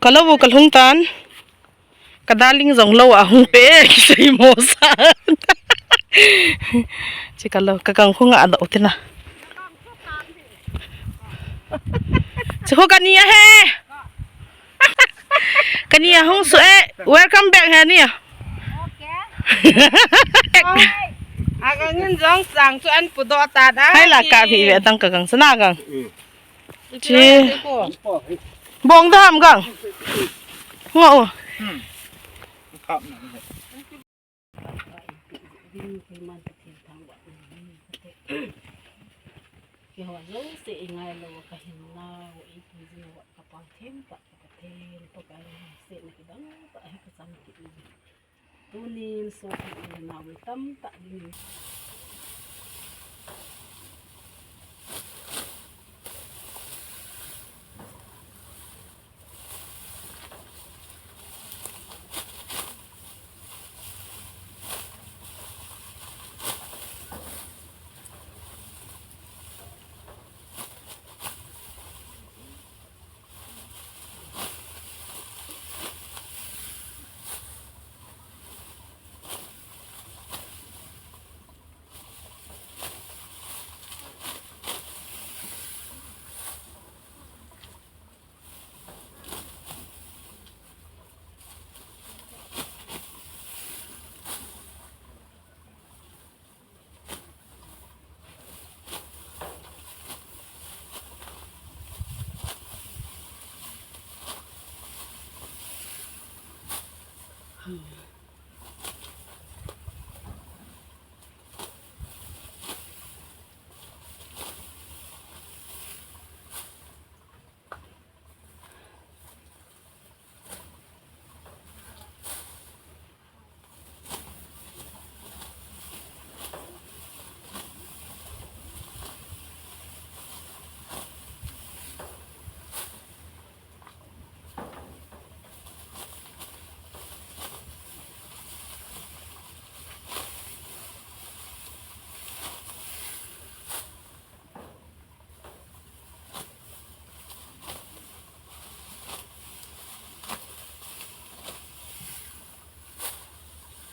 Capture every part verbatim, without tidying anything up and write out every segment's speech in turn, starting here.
Ka lou u ka lhung tan. Ka darling jong lou a hung pe, kisei mo sa. Chi ka lou, ka kang khunga a dou tina. Chi khu ka ni a he. Ka ni a hung su e. Welcome back he ni a. A ka ngin jong sang chu an pu do ta da. Hai la ka hi ve tang ka kang sana kang. Chi. Bong da ham gang. Ngo. Tunin sopi le nau tamtah ding.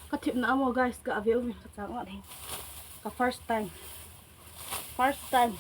Ka thipna amo guys, ka ave uvin ka chang mat hi. Ka first time. First time.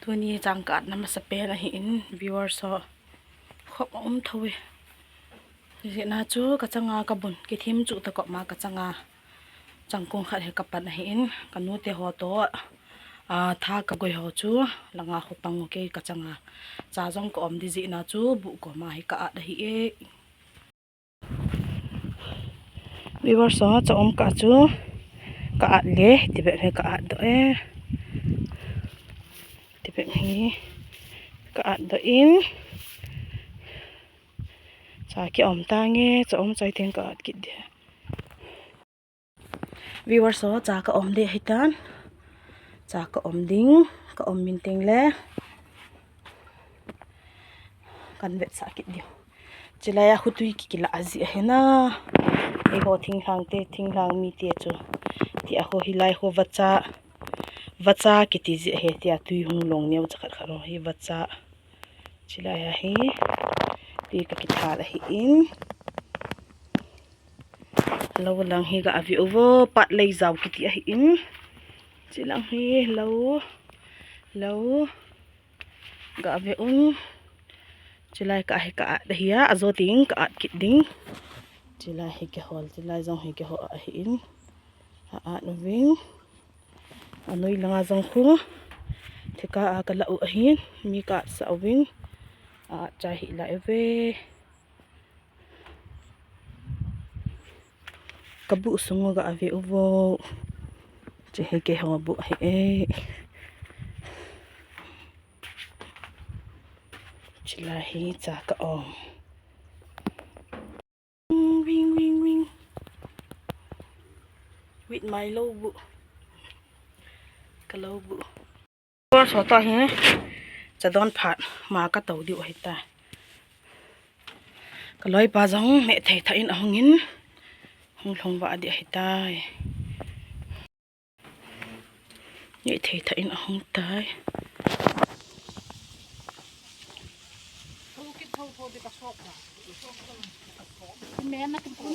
Tuni chang ka atna masapen ahin, viewers ho. Khop aum thou e. Jeh a chu kachanga kabun, kithim chu ta kop ma kachanga. Changkong khat hi kapan ahin, kanu te ho toh, a, tha kagoi ho chu, langa ho pang u kei kachanga. Cha jong ka om di jeh a chu, bu koma hi ka at ahi e. Viewers ho, cha um ka chu, ka at le, tibep hi ka at doh e. Tibep hi ka at doh in. Cha ki om tange, cha um chai teng ka at kit de. Viewers ho, cha ka om de hitan. Cha ka om ding, ka om min teng le. Kan vetsah kit diu. Chilai a khu tui kikila aji ahina. Eiho thinglhang te, thinglhang mi te chu. Ti a khu hilai khu vacha, vacha kiti ji ahi, ti a tui hung long neo cha khat khat ho hi vacha. Chilai a hi. Tui ka kithal ahin. Lou lang hi ga ave uvo, pat lei jao kiti ahin. Chilang hi lou, lou ga ave un. Chilai ka hi ka at ahi a, ajo ting ka at kit ding. Chilai hi kihol, chilai jong hi kihol ahin. A at uving. Anoi langa jong khu. Theka a ka la u ahin, mi ka at sa uving. A at chai hi la uve. Ka bu sung u ga ave uvo. Che hi keiho bu hi e. Chilai hi cha ka om. Wing, wing, wing. With my lou bu. Ka lou bu. Kor so to hi. Cha don phat ma ka to diu ahi ta. Ka loi pa jong me thei tha in ahung in. Hung lhung va di ahi tai. Me thei tha in ahung tai.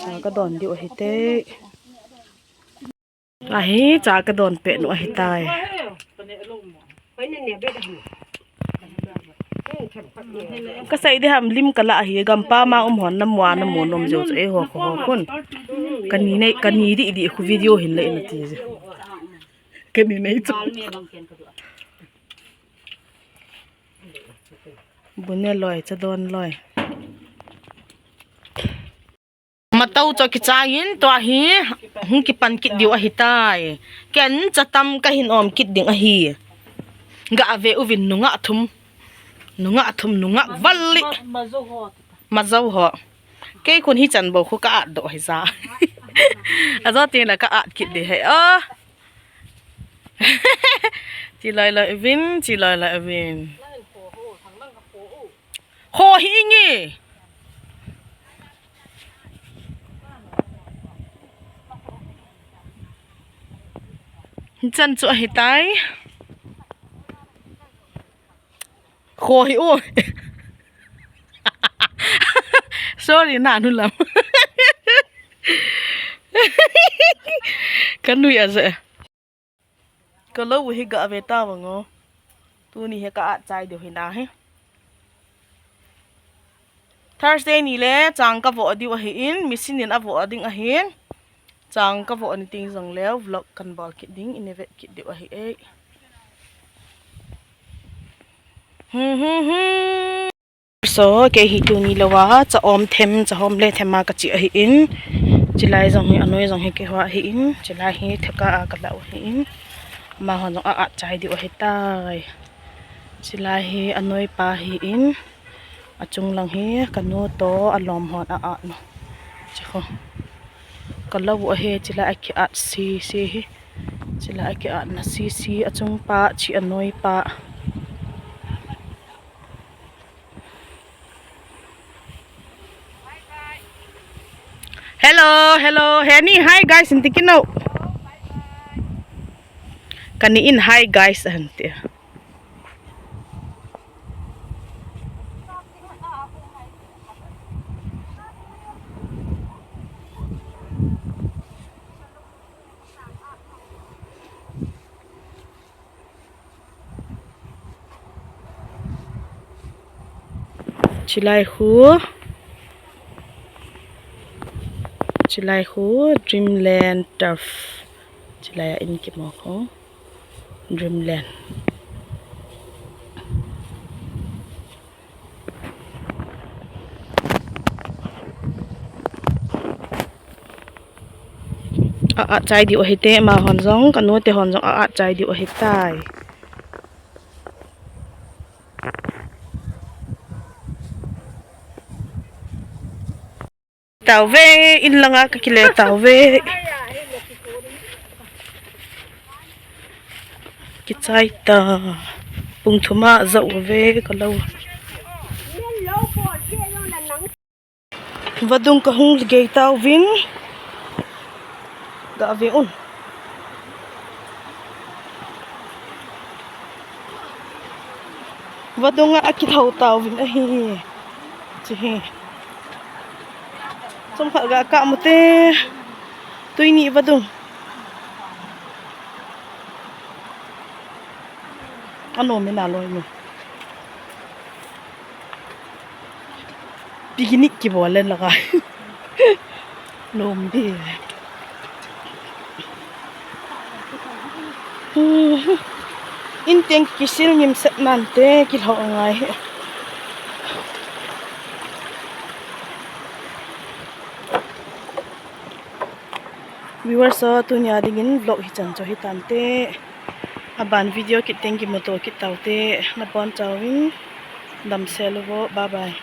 Cha ka don diu ahi te. Ahi, cha ka don pet nu ahi tai. Ka sei di ham lim ka la ahi, gampa ma um hon na mua na mu nom jo chu eiho kho ho kun. Ka ni nei, ka ni di di khu video hin le in ti je. Ka ni nei chu. Bu ne loi, cha don loi. Matau cho kichai in tua hi hung kipan kit diu ahi tai. Ken cha tam ka hin om kit ding ahi. Ga ave uvin nungah thum. Nungah thum, nungah vali. Majou ho. Kei khun hi chan bo khu ka at doh hi ja. Ajo tin la ka at kit di hai. Oh. Chi lai lai uvin, chi lai lai uvin. Kho hi nge. Chan chu ahi tai. Kho hi u. Sorry, na nu lam. Ka nui a je. Ka lou hi ga ve ta vang o. Tuni hi ka at chai diu hi na hi. Thursday ni le chang ka vo diu ahi in, machine in a vo ding ahi in. Chang ka vo ni ting jong le vlog kan bol kit ding, in vet kit diu ahi e. Hmm, hmm, hmm. So, kei hi tuni lou a, cha om them, cha hom le them a ka chi ahi in. Chi lai jong hi, anoi jong hi keiho ahi in. Chi lai hi theka a ka la u ahi in. Amaho jong a at chai diu ahi tai. Chi lai hi anoi pa ahi in. Achung lang hi ka nu toh alom hon a at nu. Chi ho. Ka lou u ahi, chi lai a ki at si si hi. Chi lai a ki at na si si, achung pa, chi anoi pa. Hello, hello. Heni, hi guys, in ti kit o. Ka ni in hi guys, an ti. Chilai khu, chilai khu Dreamland Turf. Chilai a in kimu khu Dreamland. A, a chai diu ahi te, ama hon jong, kanu te hon jong, a, a chai diu ahi tai. Tauve, in langa ka kile tauve. Kichai ta. Pung thum a jao ve ka lo. Vadung ka hung gei tauvin. Ga ve un. Vadung a, a kithou tauvin ahi. Chi hi. Chomkhat ga kap u te. Tui ni vadung. Anom in aloi mo. Picnic kibol le laka. Nom di. In teng kisil ngim set nante kilhou angai hi. Viewers ho, tunia dingin vlog hichan chu hitante. Aban video kit teng kimuto kit taute. Nabonchauvin damsel uvo. Bye bye.